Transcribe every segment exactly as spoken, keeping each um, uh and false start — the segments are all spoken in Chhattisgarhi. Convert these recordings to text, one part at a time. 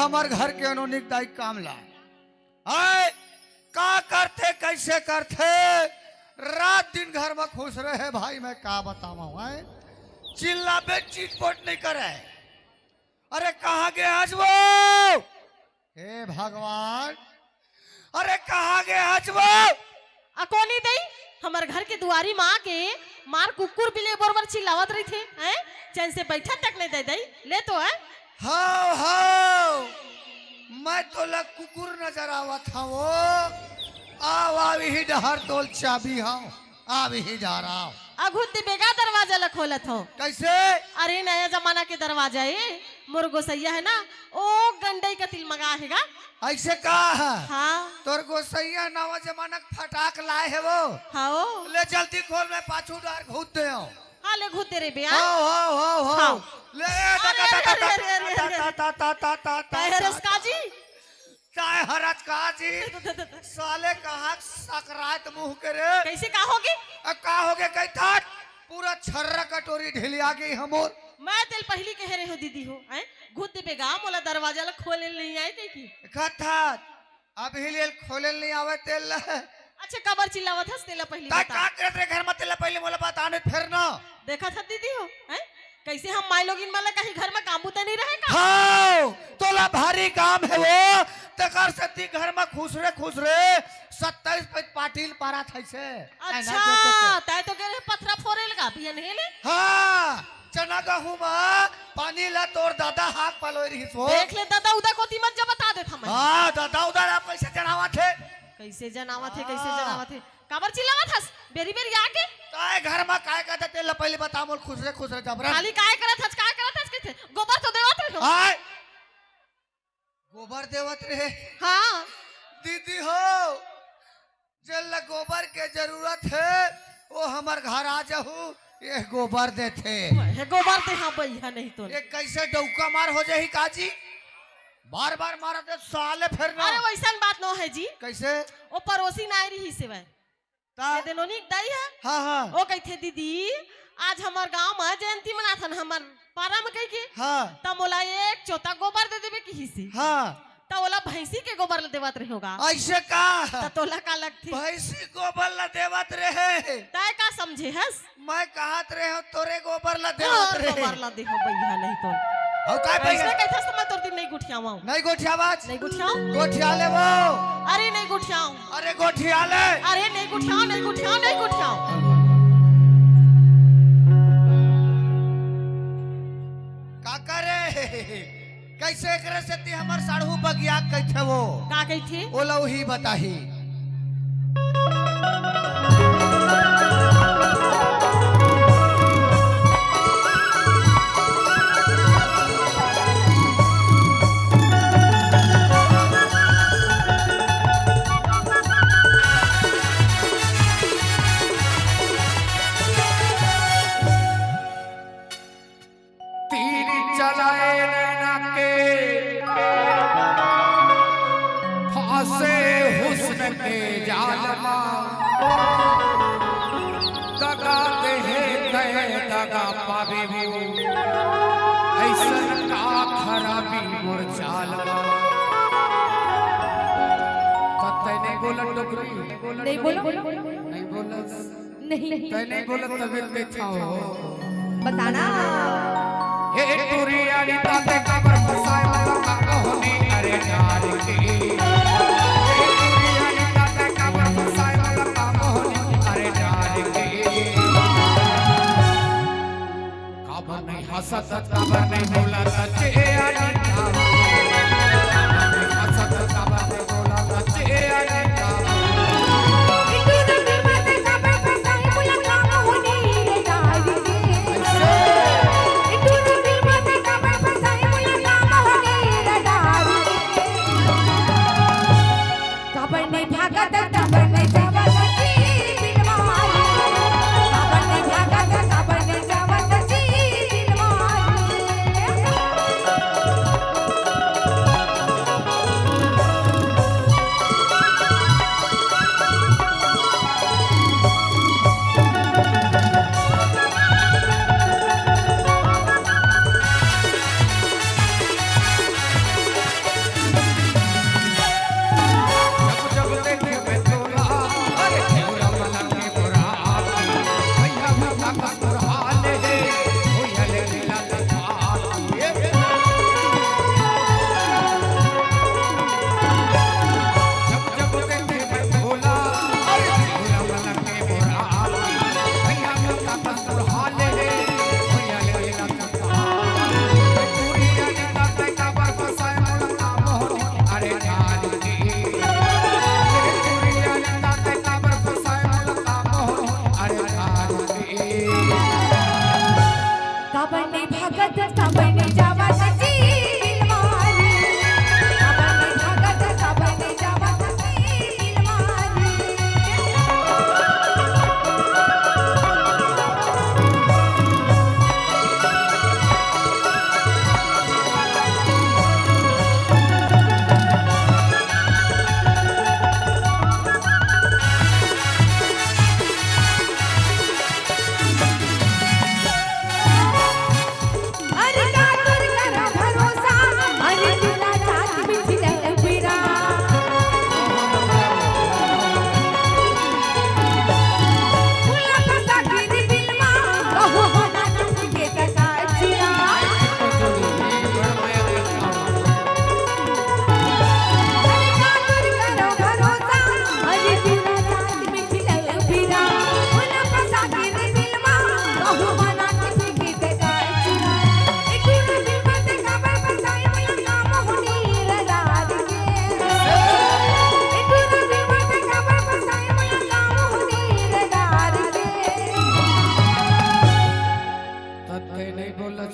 हमर घर के अनोनिक दाई काम ला। आय, का करथे, कइसे करथे, रात दिन घर म खुसरे हे भाई, मैं का बतावंव, आय? चिल्लाबे, चिटपोट नइ करे। अरे, कहाँ गे हस वो? हे भगवान, अरे, कहाँ गे हस वो? अ, कोन ए दई, हमर घर के दुवारी म आके मार कुकुर बिलई बरोबर चिल्लावत रहिथे, हैं? चैन से बइठे तक नइ दे दई, ले तो, हैं? हव, हव, मैं तोला कुकुर नजर आवत हंव। आव, आव, इही डहर तोल चाबी हंव, आव, इही डहर आव। अ, घुद्दी बेगा दरवाजा ला खोलत हंव। कइसे? अरे, नया जमाना के दरवाजा ए, मोर गोसइया हे ना, ओ गंडई का तिलमगा हे गा। अइसे का? हाँ। तोर गोसइया नवा जमाना के फटाक लाय हे वो। हाँ ओ। ले जल्दी खोल, मैं पाछू डहर घुद्दी देवंव। हाँ, ले घुद्दी दे रे बे, हाँ। हव, हव, हव, हव। हाँ। ले, ए, अरे, अरे, अरे, अरे, अरे। काहे हरस का जी? काहे हरस का जी? साले कहाँ सकरात मुंह के रे? कइसे का होगे? अ, का होगे कहिथस? पूरा छर्रा कटोरी ढिलिया गे हमर। मैं तेला पहिली कहे रहेंव दीदी हो, हैं? घुद्दी दे बेगा, मोला दरवाजा ला खोले नइ आय कहिके। कहिथस, अभी ले खोले नइ आवय तेला। अच्छा, काबर चिल्लावत हस, तेला पहिली तैं बता। का करत रहे घर म, तेला पहिली मोला बता, नइ फेर ना। देखत हस दीदी हो, हैं? कइसे हम माईलोगिन मन ला कहीं घर म काम बुता नइ रहे का? हव, तोला भारी काम हे वो, तेकर सेती घर म खुसरे खुसरे सत्ताईस पे पाटिल पारत हइसे। अच्छा, तैं तो गे रहे पथरा फोरे ल गा, बिहनहे ले। हाँ, चना गहूं म पानी ला तोर ददा हाथ पलोय रिहिस वो। देख ले, ददा उदा कोती मत जा, बता देथंव मैं। हाँ, ददा उदा ला कइसे जनावत हे? कइसे जनावत हे, कइसे हाँ। जनावत हे? काबर चिल्लावत हस? बेरी बेरी आके। काय घर म काय करत हस, तेला पहिली बता मोला, खुसरे खुसरे जबरन। खाली काय करत हस, काय करत हस कहिथे? गोबर तो देवत रहे हो। आय। गोबर देवत रहे। हाँ। दीदी हो, जेला गोबर के जरूरत हे, वो हमर घर आ जाहू, ये गोबर देथे। हे गोबर दे, हाँ बइहा नहीं तो। ये कइसे डउका मार हो जाही का जी? बार बार मारत हे साले फेर ना। अरे वइसन बात नो हे जी। कइसे? वो परोसी ना आय रिहिस हे वय। ता? ए दे नोनी के दाई हे। हाँ, हाँ। वो कहिथे, "दीदी, आज हमर गांव म जयंती मनाथन, हमर पारा म," कहिके। हाँ। त मोला एक चोता गोबर दे देबे किहिसे। हाँ। त ओला भैंसी के गोबर ल देवत रहे होगा। अइसे का? त तोला का लगथे? भैंसी गोबर ल देवत रहे। तैं का समझे हस? मैं कहत रहे हंव, तोरे गोबर ला देवत हाँ, रहे। गोबर ला देहंव बइहा नहीं तो। अउ काय अइसे बइहा? कहिथस त मैं तोर दिन नहीं गोठियावंव। नहीं गोठियावस? नहीं गोठियावंव। गोठिया ले वो। अरे नहीं गोठियावंव। अरे गोठिया ले। अरे नहीं गोठियावंव, नहीं गोठियावंव, नहीं गोठियावंव। का करे? कइसे एकरे सेती हमर साढ़ू बगिया कहिथे वो? का कहिथे? ओला उही बताही। तीर चलाए नैना के, फांसे हुस्न के जाल मा। दगा देहे तैं दगा पाबे वो, अइसन का खराबी मोर चाल मा। त तैं नहीं बोलत डोकरी? नहीं बोलो। नहीं बोलस। नहीं। तैं नहीं बोलत तबे कहिथंव। बताना। हे टुरी आली ताते काबर फसाए वाला काम होनी, अरे डार के। हे टुरी आली ताते काबर फसाए वाला काम होनी, अरे डार के। काबर नहीं हंसत, काबर नहीं बोलत, चेहरा नहीं काबर। काबर नहीं हंसत, काबर नहीं बोलत, चेहरा नहीं काबर।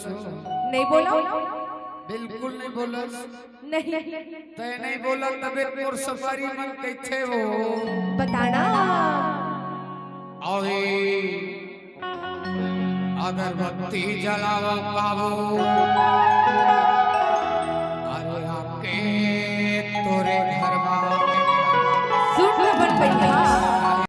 नहीं बोलो। बिल्कुल नहीं बोलस। नहीं। तय नहीं बोला तबे मोर सफारी मन कैसे हो? बताना। अरे अगरबत्ती जलावा बाबू।